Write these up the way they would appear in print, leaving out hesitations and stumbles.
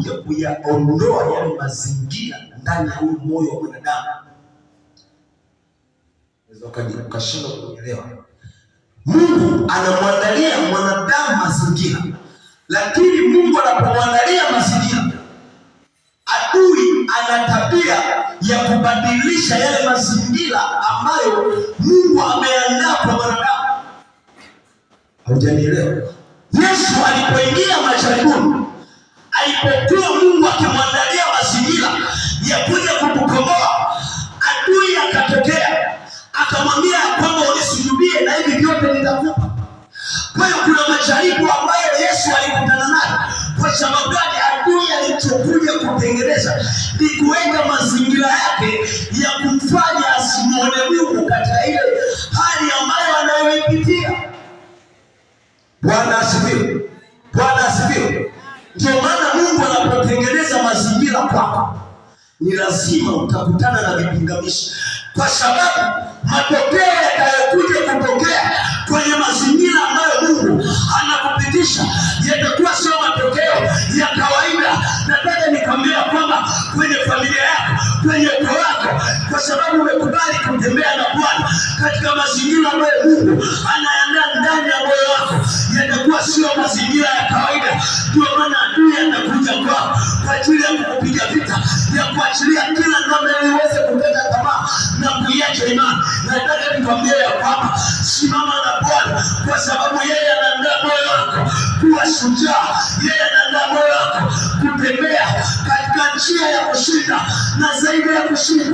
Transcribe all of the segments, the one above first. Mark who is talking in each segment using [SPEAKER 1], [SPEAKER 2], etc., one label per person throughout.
[SPEAKER 1] anakuja kuyaondoa yale mazingira ndani ya huyu moyo wa mwanadamu. Unaweza ukashindwa kuelewa. Mungu anamwandalia mwanadamu mazingira, lakini Mungu anapomwandalia mazingira, adui ana tabia ya kubadilisha yale mazingira ambayo Mungu ameandaa kwa mwanadamu. Haujanielewa? Yesu alipoingia majaribuni, alipokuwa Mungu akimwandalia mazingira ya kuja kutukomboa, adui akatokea akamwambia kwamba unisujudie na hivi vyote nitakupa. Kwa hiyo kuna majaribu ambayo Yesu alikutana nayo. Kwa sababu gani? Adui alichokuja kutengeneza ni kuweka mazingira yake ya kumfanya asimuone Mungu katika ile hali ambayo anayoipitia. Bwana asifiwe! Bwana asifiwe! Ndio maana Mungu anapotengeneza mazingira kwako ni lazima utakutana na vipingamizi, kwa sababu matokeo yatakayokuja kutokea kwenye mazingira ambayo Mungu anakupitisha yatakuwa sio matokeo ya kawaida. Nataka nikwambia kwamba kwenye familia yako, kwenye ukoo wako, kwa sababu umekubali kutembea na Bwana katika mazingira ambayo Mungu anayandaa ndani ya moyo wako, yatakuwa sio mazingira ya kawaida. Ndio maana adui anakuja kwako kwa ajili ya kukupiga vita, ya kuachilia kila namna ili uweze kukata tamaa na kuiacha imani. Nataka nikwambie ya kwamba simama na Bwana, kwa sababu yeye anaandaa moyo wako kuwa shujaa, yeye anaandaa moyo wako kutembea katika njia ya kushinda na zaidi ya kushinda.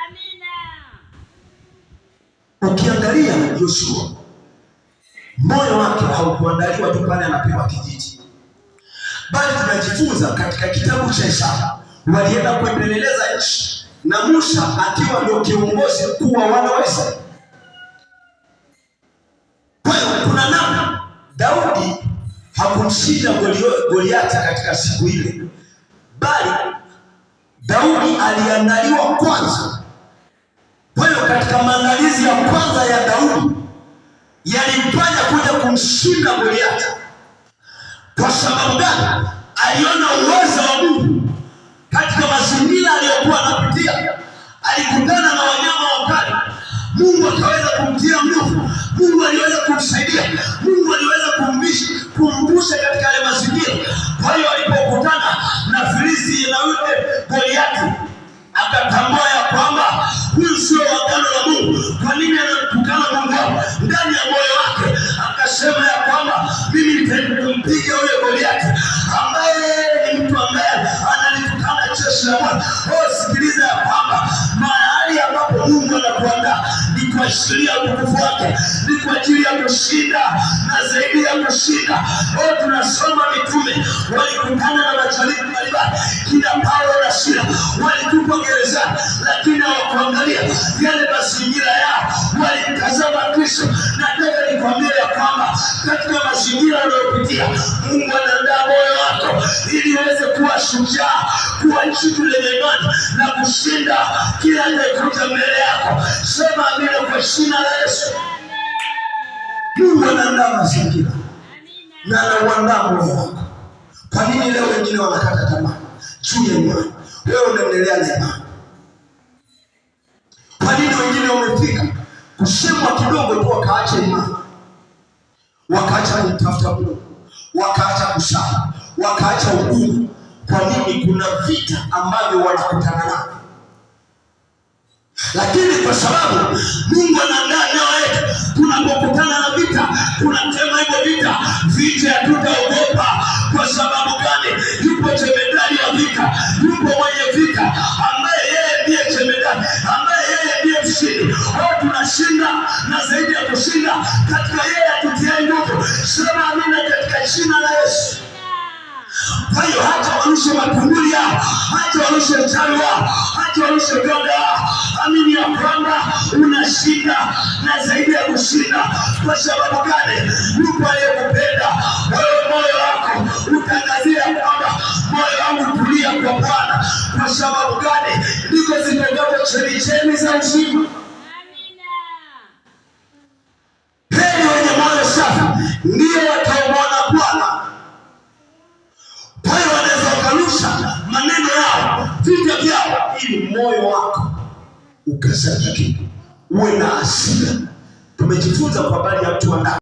[SPEAKER 2] Amina.
[SPEAKER 1] Ukiangalia Yoshua, moyo wake haukuandaliwa tu pale anapewa kijiti, bali tunajifunza katika kitabu cha Isaya, walienda kuipeleleza nchi na Musa akiwa ndio kiongozi mkuu wa wana wa Israeli. Kwa hiyo kuna namna Daudi hakumshinda Goliati katika siku ile, bali Daudi aliandaliwa kwanza. Kwa hiyo katika maandalizi ya kwanza ya Daudi yalimfanya kuja kumshinda Goliati. Kwa sababu gani? Aliona uwezo wa Mungu katika mazingira aliyokuwa anapitia. Alikutana na wanyama wakali, Mungu akaweza kumtia nguvu, Mungu aliweza kumsaidia, Mungu aliweza kumvusha katika yale mazingira. Kwa hiyo alipokutana na Filisti na yule Goliati, akatambua ya kwamba huyu sio agano la Mungu. Kwa nini anamtukana Mungu wangu? Ndani ya moyo wake akasema ya kwamba mimi nitampiga yule Goliati ambaye ni mtu ambaye analitukana jeshi la Bwana. Oh, sikiliza ya kwamba mahali ambapo Mungu anakuandaa ni kwa ajili ya utukufu wake, ni kwa ajili ya kushinda na zaidi ya kushinda. Oh, tunasoma mitume walikutana na majaribu mbalimbali, kina Paulo na Sila walitupwa gerezani, lakini hawakuangalia yale mazingira yao, walimtazama Kristo. Nataka nikwambie ya kwamba katika mazingira unayopitia, Mungu anaandaa moyo wako ili uweze kuwa shujaa, kuwa jitu lenye imani na kushinda kila anayekuja mbele yako. Sema amina kwa jina la Yesu. Mungu anaandaa mazingira na anauandaa moyo wako. Kwa nini leo wengine wanakata tamaa juu ya imani? Wewe unaendelea na imani. Kwa nini wengine wamefika kusemwa kidogo tu wakaacha imani, wakaacha kumtafuta Mungu, wakaacha kusali, wakaacha ugumu? Kwa nini? Kuna vita ambavyo wanakutana navyo, lakini kwa sababu Mungu anaandaa mioyo yetu, tunapokutana na vita tunatema hivyo vita, vita hatutaogopa. Kwa sababu gani? Yupo jemedari wa vita, yupo mwenye vita ambaye yeye ndiye jemedari, ambaye yeye ndiye mshindi. Oh, tunashinda na zaidi ya kushinda katika yeye atutiaye nguvu. Sema amina katika jina la Yesu. Kwa hiyo hata warushe matunguli yao, hata warushe mchawi wao, hata warushe uganga wao, amini ya kwamba unashinda na zaidi ya kushinda. Kwa sababu gani? Yupo aliyekupenda wewe. Moyo wako utangazia kwamba moyo wangu tulia kwa Bwana. Kwa sababu gani? Ndiko zitokapo chemichemi za uzima.
[SPEAKER 2] Amina.
[SPEAKER 1] Heri wenye moyo safi, ndio wataumwona Bwana. Kwa hiyo wanaweza Wanarusha maneno yao, vita vyao, ili moyo wako ukasagike, uwe na hasira. Tumejifunza kwa habari ya mtu wa ndani.